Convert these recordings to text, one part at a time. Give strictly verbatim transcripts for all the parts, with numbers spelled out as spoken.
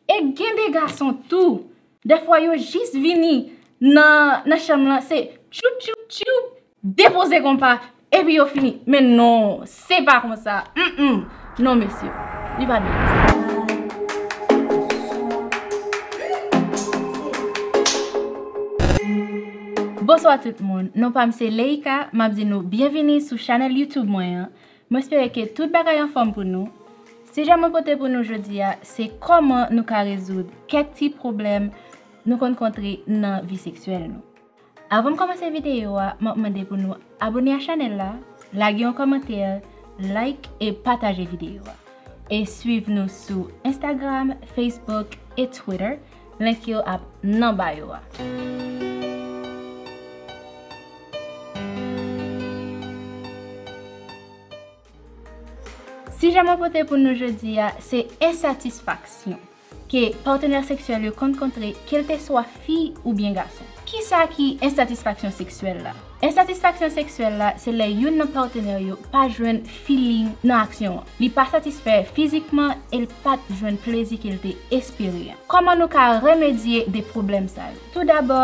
E gen de gason tou, dèfwa yo jis vini nan, nan chanm lan, se tchoup, tchoup, tchoup, depoze konpa, epi yo fini. Men non, se pa konsa. Mm, mm. Non, mesye, li pa byen konsa. Bonswa tout moun, non pa m se Leika, m ap di nou byenvini sou chanèl YouTube mwen an. Mwen espere ke tout bagay anfòm pou nou. Sijè mwen pote pou nou jodi a, se kòman nou ka rezoud kèk ti pwoblèm nou konn kontre nan vi seksyèl nou. Avan m kòmanse videyo a, m ap mande pou nou abone a chanèl la, lage yon kòmantè, like e pataje videyo a. E swiv nou sou Instagram, Facebook e Twitter. Link yo ap nan bio a. Sijè mwen pote pou nou jodi a, se ensatisfaksyon ke patnè seksyèl yo konn kontre, kèlkeswa fi oubyen gason. Kisa ki ensatisfaksyon seksyèl la? Ensatisfaksyon seksyèl la, se lè youn nan patnè yo pa jwenn feeling nan aksyon an. Li pa satisfè fizikman e l pa t jwenn plezi ke l te espere an. Kòman nou ka remedye de pwoblèm sa yo? Toudabò,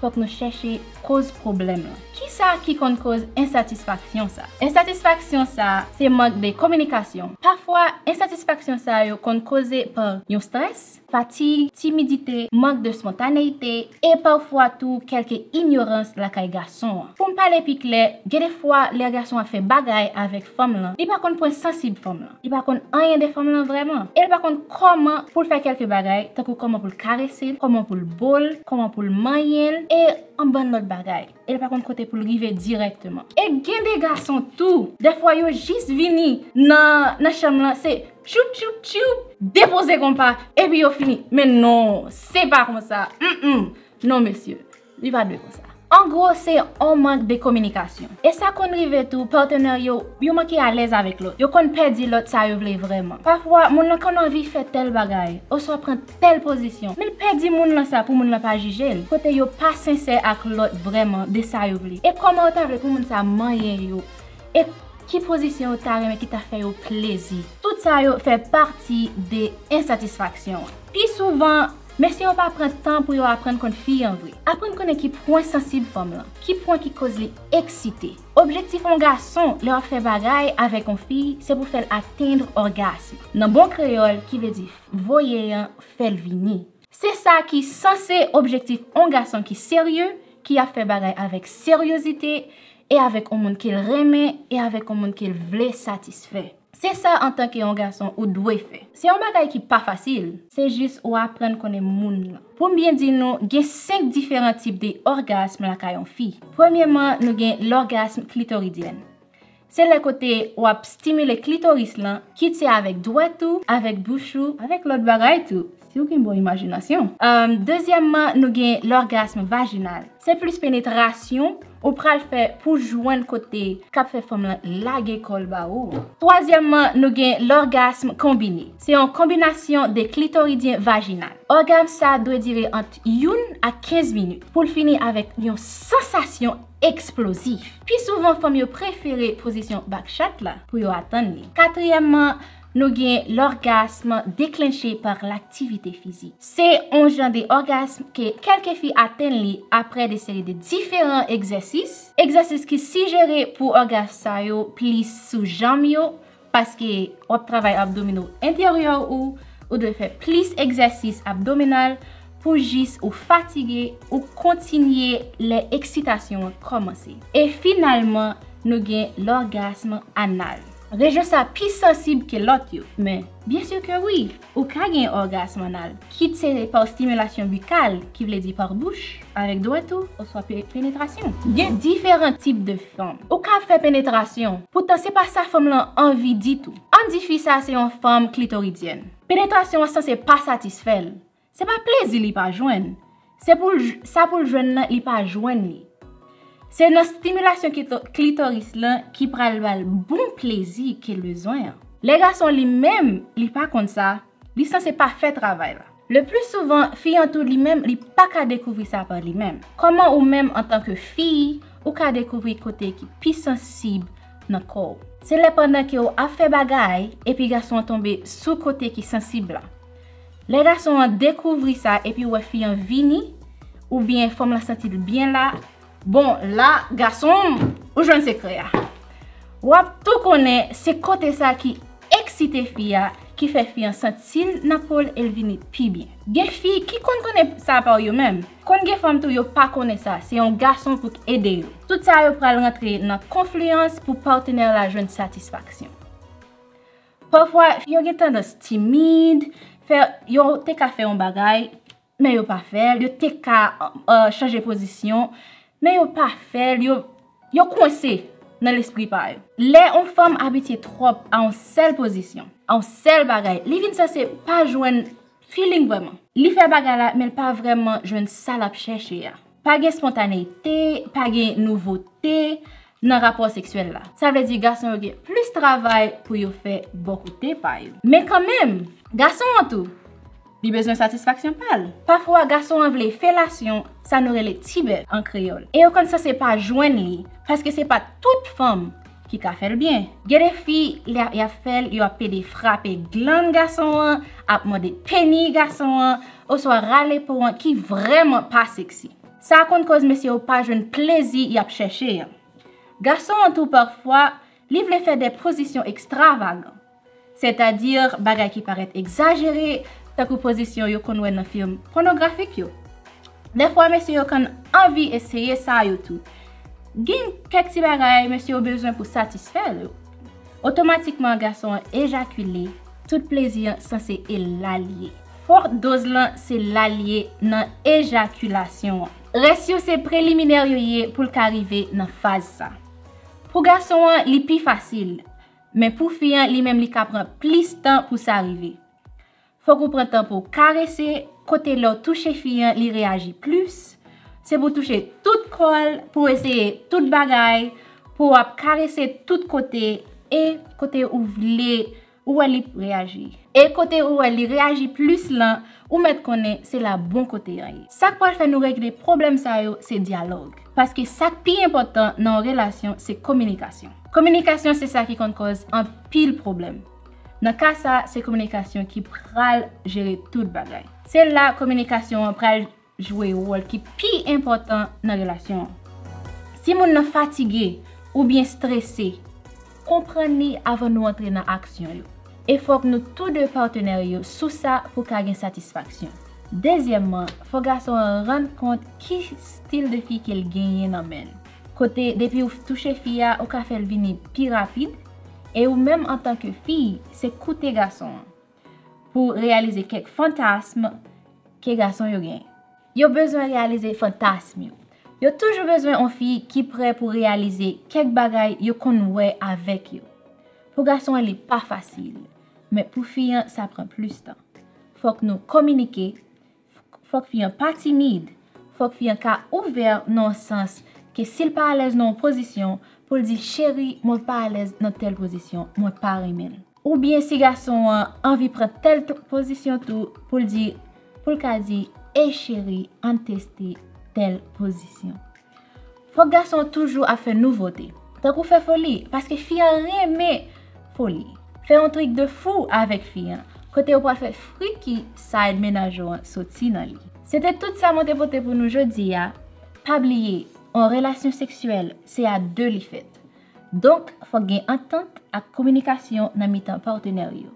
fòk nou chèche koz pwoblèm lan. Kisa ki konn koz ensatisfaksyon sa? Ensatisfaksyon sa se mank de kominikasyon. Pafwa, ensatisfaksyon sa yo konn koze pa yon strès, fatig, timidite, mank de spontaneyite, e pafwa tou kèlke inyorans lakay gason an. Pou m pale pi klè, gen de fwa lè gason an ap fè bagay avèk fanm lan, li pa konn pwen sansib fanm lan. Li pa konn anyen de fanm lan vrèman. E li pa konn kòman pou l fè kèlke bagay, tankou kòman pou l karese l, kòman pou l bo l, kòman pou l manyen l, e yon bann lòt bagay. E li pa konn kote pou l rive dirèkteman. E gen de gason tou, dèfwa yo jis vini nan, nan chanm lan, se tchoup, tchoup, tchoup, depoze konpa, epi yo fini. Men non, se pa konsa. Mm, mm. Non, mesye, li pa dwe konsa. An gwo, se yon mank de kominikasyon. E sa konn rive tou, patnè yo, yo manke alèz avèk lòt. Yo konn pèdi lòt sa yo vle vrèman. Pafwa, moun lan konn anvi fè tèl bagay, oswa pran tèl pozisyon. Men l pèdi moun lan sa pou moun lan pa jije l. Kote yo pa sensè ak lòt vrèman de sa yo vle. E kòman yo ta vle pou moun sa manyen yo? E ki pozisyon yo ta renmen ki ta fè yo plezi? Tout sa yo fè pati de ensatisfaksyon an. Pi souvan, mesye yo pa pran tan pou yo aprann konn fi an vre. Aprann konnen ki pwen sansib fanm lan, ki pwen ki koz li eksite. Objektif yon gason lè w ap fè bagay avèk yon fi, se pou fè l atenn ògasm. Nan bon kreyòl, ki vle di voye an, fè l vini. Se sa ki sanse objektif yon gason ki serye, ki ap fè bagay avèk seryozite, e avèk yon moun ke l renmen, e avèk yon moun ke l vle satisfè. Se sa antanke yon gason ou dwe fè. Se yon bagay ki pa fasil, se jis ou aprann konnen moun lan. Pou m byen di nou, gen senk diferan tip de ògasm lakay yon fi. Premyèman, nou gen lògasm klitoridyen. Se lè kote w ap stimile klitoris lan, kit se avèk dwèt ou, avèk bouch ou, avèk lòt bagay tou, si w gen bon imajinasyon. Em, dezyèmman, nou gen lògasm vajinal. Se plis penetrasyon ou pral fè pou jwenn kote k ap fè fanm lan lage kò l ba ou. Twazyèmman, nou gen lògasm konbine. Se yon konbinasyon de klitoridyen vajinal. Ògasm sa dwe dire ant youn a kenz minit pou l fini avèk yon sansasyon eksplozif. Pi souvan, fanm yo prefere pozisyon bakchat la pou yo atann li. Katriyèmman, nou gen lògasm deklenche pa laktivite fizik. Se yon jan de ògasm ke kèlke fi atenn li apre de seri de diferan egzèsis. Egzèsis ki sijere pou ògasm sa yo plis sou janm yo, paske w ap travay abdomino enteryè ou, ou dwe fè plis egzèsis abdominal pou jis ou fatige, ou kontinye lè eksitasyon an kòmanse. E finalman, nou gen lògasm anal. Rejyon sa pi sansib ke lòt yo, men byen si ke wi, ou ka gen ògasm anal, kit se pa stimilasyon bikal, ki vle di pa bouch, avèk dwèt ou, oswa pe-, penetrasyon. Gen diferan tip de fanm. Ou ka fè penetrasyon, poutan se pa sa fanm lan anvi ditou. Ann di fi sa se yon fanm klitoridyen. Penetrasyon an sanse pa satisfè l. Se pa plezi li pa jwenn. Se pou l j-, sa pou l jwenn nan, li pa jwenn li. Se nan stimilasyon klito-, klitoris lan ki pral ba l bon plezi ke l bezwen an. Lè gason li menm, li pa konn sa, li sanse pa fè travay la. Le pli souvan, fi an tou li menm, li pa ka dekouvri sa pa li menm. Kòman ou menm antanke fi, ou ka dekouvri kote ki pi sansib nan kò w? Se lè pandan ke w ap fè bagay, epi gason an tonbe sou kote ki sansib la. Lè gason an dekouvri sa epi wè fi an vini, oubyen fanm lan santi l byen la, bon, la, gason, ou jwenn sekrè a. W ap tou konnen se kote sa ki eksite fi a, ki fè fi an santi l nan po l e l vini pi byen. Gen fi ki konn konnen sa pa yo menm. Konn gen fanm tou yo pa konnen sa, se yon gason pou k ede yo. Tout sa yo pral rantre nan konfliyans pou patnè la jwenn satisfaksyon. Pafwa, yo gen tandans timid, fè, yo te ka fè yon bagay, men yo pa fè l, yo te ka, euh, chanje pozisyon, men yo pa fè l, yo, yo kwense nan lespri pa yo. Lè yon fanm abitye twòp a yon sèl pozisyon, a yon sèl bagay, li vin sanse pa jwenn feeling vrèman. Li fè bagay la, men l pa vrèman jwenn sa l ap chèche a. Pa gen spontaneyte, pa gen nouvote nan rapò seksyèl la. Sa vle di gason yo gen plis travay pou yo fè bò kote pa yo. Men kanmenm, gason an tou, li bezwen satisfaksyon pa l. Pafwa, gason an vle felasyon, sa nou rele tibèf an kreyòl. E yo konn sanse pa jwenn li, paske se pa tout fanm ki ka fè l byen. Gen de fi, lè y ap fè l, yo ap pede frape glann gason an, ap mande peni gason an, oswa rale po an ki vrèman pa seksi. Sa konn koz mesye yo pa jwenn plezi y ap chèche an. Gason an tou pafwa, li vle fè de pozisyon ekstravagan. Sètadi, bagay ki parèt egzajere, tankou pozisyon yo konn wè nan fim pònografik yo. Dèfwa, mesye yo konn anvi eseye sa yo tou. Gen kèk ti bagay mesye yo bezwen pou satisfè yo. Otomatikman, gason an ejakile, tout plezi an sanse e la l ye. Fò doz lan se la l ye nan ejakilasyon an. Rès yo se preliminè yo ye pou l ka rive nan faz sa. Pou gason an, li pi fasil, men pou fi an, li menm li ka pran plis tan pou sa rive. Fòk ou pran tan pou w karese, kote lè w touche fi an, li reyaji plis. Se pou w touche tout kò l, pou w eseye tout bagay, pou w ap karese tout kote, e kote ou vle, ou wè li reyaji. E kote ou wè li reyaji plis lan, ou mèt konnen se la bon kote an ye. Sa k pral fè nou regle pwoblèm sa yo, se dyalòg. Paske sa k pi enpòtan nan yon relasyon, se kominikasyon. Kominikasyon se sa ki konn kòz anpil pwoblèm. Nan ka sa, se kominikasyon ki pral jere tout bagay. Se la kominikasyon an pral jwe wòl ki pi enpòtan nan relasyon an. Si moun nan fatige oubyen strese, konprann li avan nou antre nan aksyon yo. E fòk nou tou de patnè yo sou sa pou ka gen satisfaksyon. Dezyèmman, fò gason an rann kont ki stil de fi ke l genyen nan men l. Kote, depi w touche fi a, ou ka fè l vini pi rapid, e ou menm antanke fi, se koute gason an pou reyalize kèk fantasm ke gason yo genyen. Yo bezwen reyalize fantasm yo. Yo toujou bezwen yon fi ki prè pou reyalize kèk bagay yo konn wè avèk yo. Pou gason an, li pa fasil, men pou fi an, sa pran plis tan. Fòk nou kominike, fòk fi an pa timid, fòk fi an ka ouvè nan yon sans ke si l pa alèz nan yon pozisyon, pou l di, cheri, mwen pa alèz nan tèl pozisyon, mwen pa renmen l. Oubyen si gason an anvi pran tèl t-, pozisyon tou, pou l di, pou l ka di, ey cheri, ann teste tèl pozisyon. Fòk gason an toujou ap fè nouvote. Tankou fè foli, paske fi an renmen foli. Fè yon trik de fou avèk fi an, kote ou pral fè friki side mennaj ou an soti nan li. Se te tout sa mwen te pote pou nou jodi a. Pa bliye, yon relasyon seksyèl, se a de li fèt. Donk, fòk gen antant ak kominikasyon nan mitan patnè yo.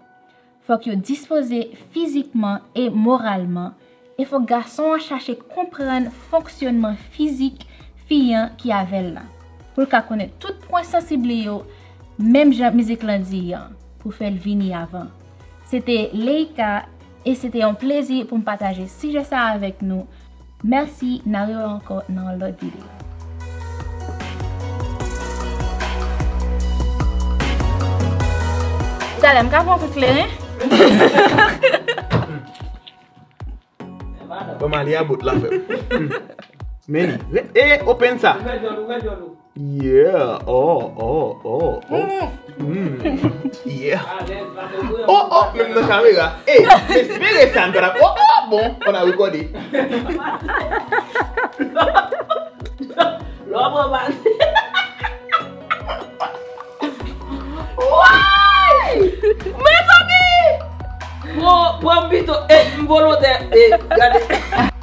Fòk yo dispoze fizikman e moralman, e fòk gason an chache konprann fonksyònman fizik fi an ki avè l la, pou l ka konnen tout pwen sansib li yo, menm jan mizik lan di an, pou fè l vini avan. Se te Leika, e se te yon plezi pou m pataje sijè sa a avèk nou. Mèsi, n a rewè ankò nan yon lòt videyo. Talè, m ka pran kout kleren? Ban m ale a bout la, frè m. Men li. E, open sa. Ouvè djòl, ouvè djòl ou. Yeah. Oh, oh, oh, oh. Mm. Yeah. Oh, oh, menm nan kamera. Ey, m espere sa, m ta rap. Oh, oh, bon, on a recordé. Lò pran bal. Woy! Mezanmi! Pran, pran Pito, e, m volontè, e, gade.